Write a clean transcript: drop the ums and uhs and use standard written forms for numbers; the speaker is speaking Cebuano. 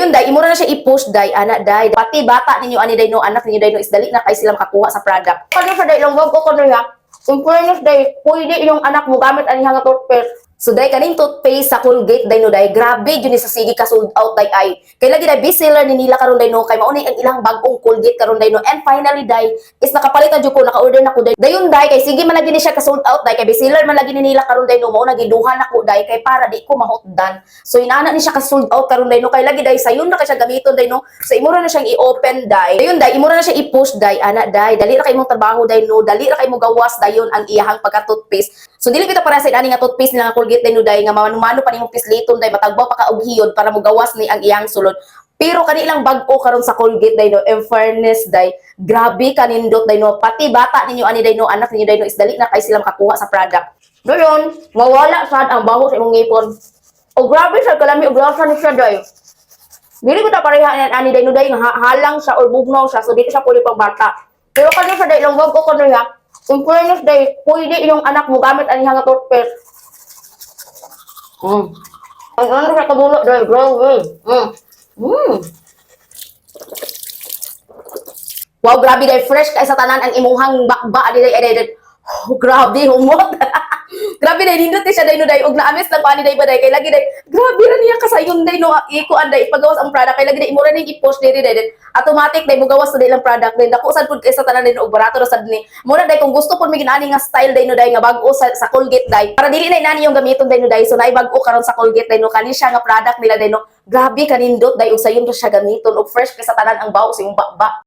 Dayon day, imo na siya i-push day, ana day. Pati bata ninyo ani day no, anak ninyo day no, is dali na kay sila makakuha sa product. Kano sa day lang wag ko niya. In fairness day, pwede inyong anak mo gamit ani nga toothpaste. So day, kaning toothpaste sa Colgate day no day, grabe jud ni sa sige ka sold out day ay. Kay lagi day best seller ni nila karon day no, kay mao ni ang ilang bag-ong Colgate karon day no. And finally day, is nakapalit na jud ko, naka-order na ko day. Dayon day, kay sige man lagi ni siya ka sold out day, kay best seller man lagi ni nila karon day no, mao na giduha na ko day kay para di ko mahutdan. So inana ni siya ka sold out karon day no, kay lagi day sayon na kay siya gamiton day no. So imo ra na siyang i-open day. Dayon day, imo ra na siya i-push day, ana day. Dali ra kay imong trabaho day no, dali ra kay mo gawas dayon ang iyahang pagka toothpaste. So dili kita para sa ani nga toothpaste nila nga Colgate day no day nga mano-mano pa nimong pisliton day, matagbaw pa ka og hiyod para mo gawas ni ang iyang sulod. Pero kanilang bag-o karon sa Colgate day no, in fairness day, grabe kanindot day no. Pati bata ninyo ani day no, anak ninyo day no, is dali na kay sila makakuha sa product. Dayon, mawala sad ang baho sa imong ngipon. O grabe sa kalami og lasa ni siya day. Dili ko ta pareha ani ani day no day nga halang siya or bugnaw siya, so dili siya pwede pang bata. Pero kano sa day lang wag ko niya. In fairness day, pwede inyong anak mo gamit ani nga toothpaste. Ang ano sa kabulo day, grabe. Wow, grabe day, fresh kay sa tanan ang imuhang bakba ani day, ani day. Oh, grabe humot. Grabe day, nindot ni siya day no day, ug naamis lang ko ani day ba day, kay lagi day grabe ra niya kasayon day no, iko anday ipagawas ang product, kay lagi day imo ra ning i-push diri day, then automatic day mugawas na day lang product day. Dako sad pud kay sa tanan day no, ug barato ra sad ni. Muna day, kung gusto pud mi ginani nga style day no day nga bag-o sa Colgate day, para dili na inani yung gamiton day no day. So naay bag-o karon sa Colgate day no, kani siya nga product nila day no, grabe kanindot day ug sayon ra siya gamiton ug fresh kay sa tanan ang baho sa imong baba.